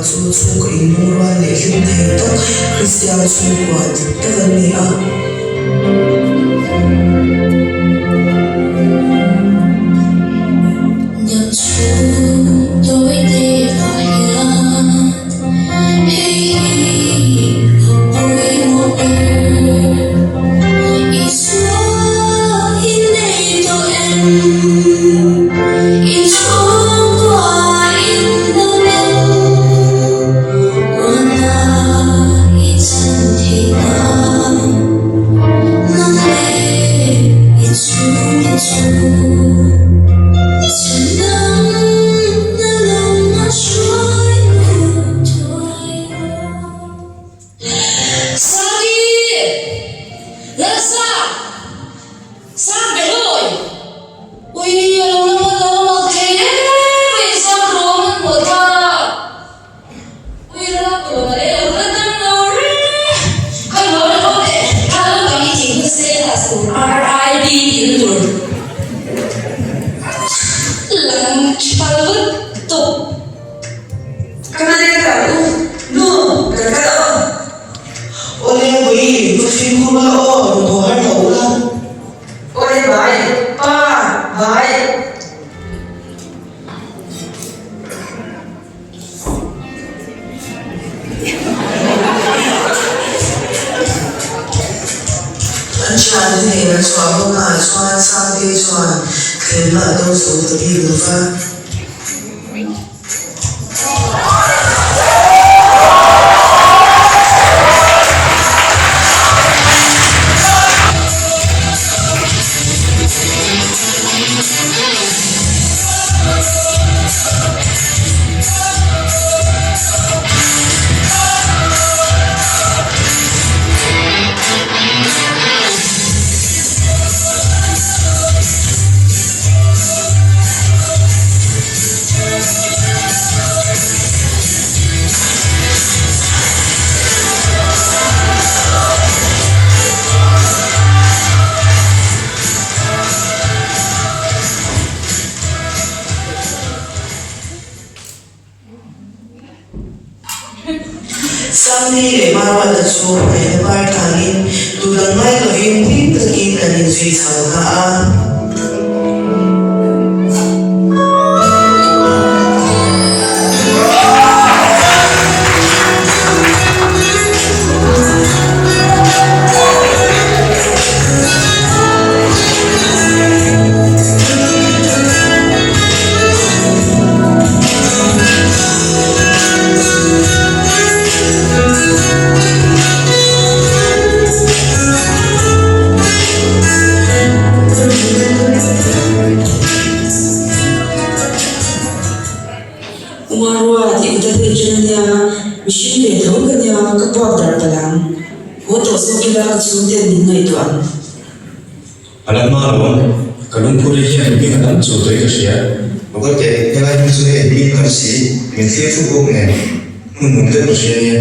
chu chhungkaw inlungrual leh hlim thei tak Kristian chhungkua dik tak an ni a. Sagi! Lalsa! Sang be hlawi! Ui a lo la hman lo a mak thei em mai sang ruang an hmuh ta! Ui ram ka lo le lo la dam lo reng! Khawi ho la ho teh kha lo kang i thing hun se la tur RIP tih na tur lang tha lutuk. Ka hman e ka u nu kan kal aw. Awle Bui, va fimkhur la aw, rawn haw har lo ula. Awle bai, pa, bai. An thiante nen an chhuah hmunah chuan Sangtei chuan thlemna a do zo ta bik lo va. Sangni leh Maruata chu hnaihna par thlangin duh dang ngai lovin hlim takin an inzui chho ta a. Umarua tih ka theih ṭhin a nia, mihring ve tho ka nia, ka puak darh palh ang. Haw tawh zawk ila ka chhungten min ngaihtuah ang. A la hma lo ang, ka lungphur hi hian hming a dang chu tawih ka hria. Ka teh, helai hmun chu hei hming ka ni si, min thlir thup bawk nen, hmun nuam deuh ka hria nia.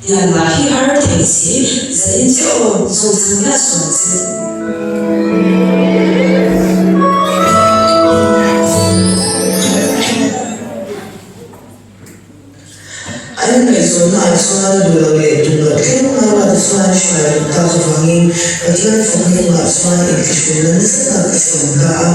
Tian lah hi har thei si, zanin che aw, zawng chang miah suh ang che. An inngaihzawnna ah chuan a duh loh leh tum loh thleng Maruata chuan a hruai duh tak avangin Pathian fakna hnungah chuan inthlahrunna nasa tak a siam ta a.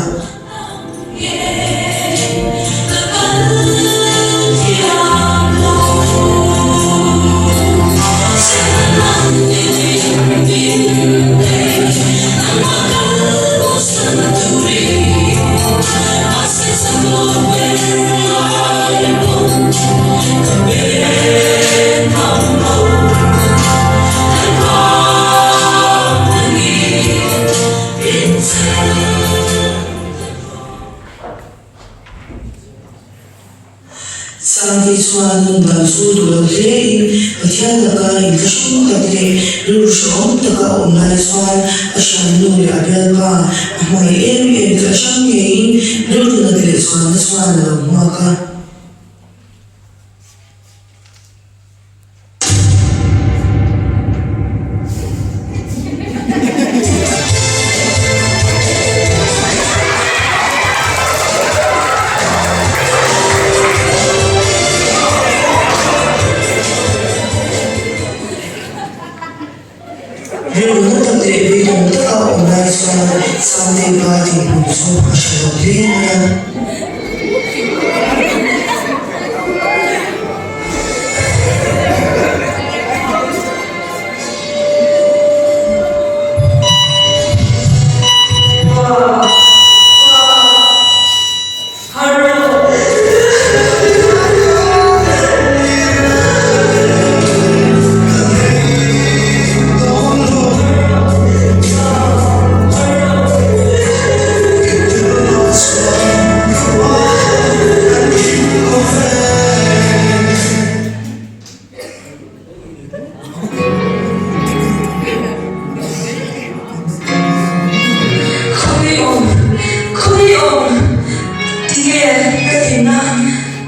Sangte chuan nun dan chu duh lo hle in Pathian laka inthlahrung tak leh rilru hrehawm taka a awm lai chuan a hriatnu leh a bialpa a hmangaih em em te atang ngeiin rilru nat leh chuanna chuan a lo hmuak a. chuan Sangtei pa dinhmun chu a hre lo hle mai a. Khawi awm, khawi awm, tinge ka thinna,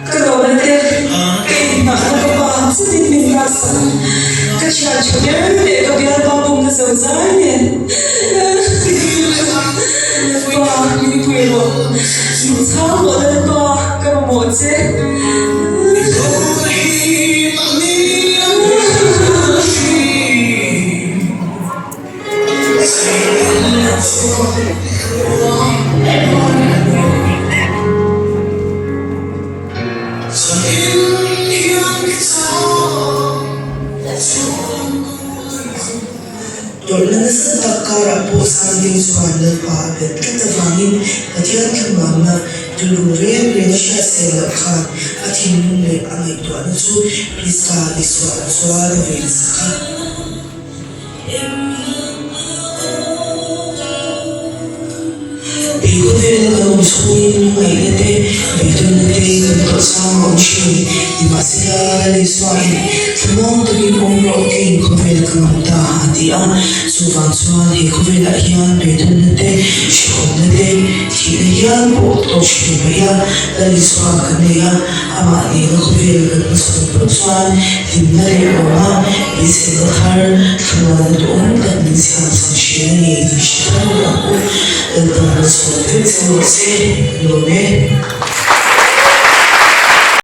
ka lawmna te, ka inhmahna ka pa chutin min laksak, ka thian tha ber leh ka bialpa pumna zo zai nen Lalpa min pui rawh, min chhang rawh Lalpa ka mamawh che. Tawrhna nasa tak karah pawh Sangtei chuan Lalpa a bet tlat avangin Pathian thlamuanna rilru reng reng a hriat sel loh khan a thinlung leh a ngaihtuahna chu Krista Isuaah chuan a vensak a. He khawvela kan awm chhungin lungngaihna te, beidawnna te kan tawh chang a awm thin. Nimahsela, Lal Isuain thlamuang takin awm rawh keiin khawvel ka ngam ta a ti a. Chuvang chuan he khawvelah hian beidawnna te, hrehawmna te, thihna hial pawh tawk thin mai a, Lal Isua kan nei a. Amah nena khawvel kan hmachhawn pawh chuan hlimna leh awma beiseina thar thlamuanna duhawm tak min siam sak thin a ni tih hre thar leh ang u. Lalpan hmachhawn vek che rawh se, lawm e.